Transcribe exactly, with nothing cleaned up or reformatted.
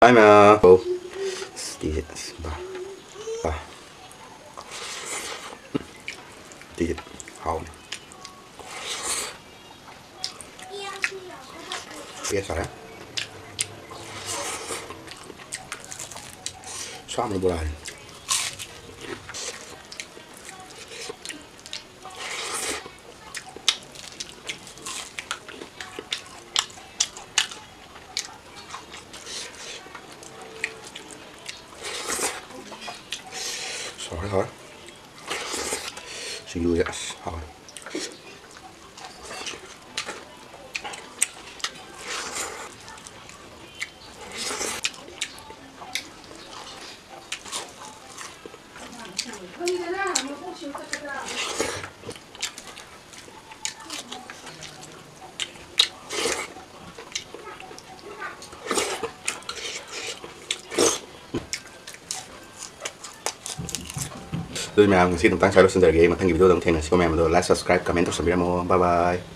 ꯑꯩꯃ꯫ ꯑꯣ꯫ ꯑꯁ, ꯇꯤꯁꯦ, ꯑꯁ, ꯕꯥ꯫ ꯕꯥ꯫ ꯇꯤꯁꯦ ꯍꯥꯎꯅꯤ꯫ ꯄꯦꯁ ꯁꯥꯔꯦ꯫ ꯁꯥ ꯑꯃ ꯕꯣꯔꯥꯅꯤ꯫ ꯍꯥꯎꯔꯦ, ꯍꯥꯎꯔꯦ꯫ ꯁꯤꯡꯖꯨꯁꯦ ꯑꯁ ꯍꯥꯎꯔꯦ꯫ ꯑꯗꯨꯗꯤ ꯃꯌꯥꯝ, ꯉꯁꯤ ꯑꯗꯨꯝ ꯇꯪ ꯁ꯭ꯋꯥꯏ ꯂꯣꯏꯁꯤꯟꯖꯔꯒꯦ꯫ ꯃꯊꯪꯒꯤ video ꯗ ꯑꯃꯨꯛ ꯊꯦꯡꯅꯁꯤꯀꯣ ꯃꯌꯥꯝ꯫ ꯑꯗꯣ like, subscribe, comment ꯇꯧꯁꯟꯕꯤꯔꯝꯃꯣ꯫ Bye bye꯫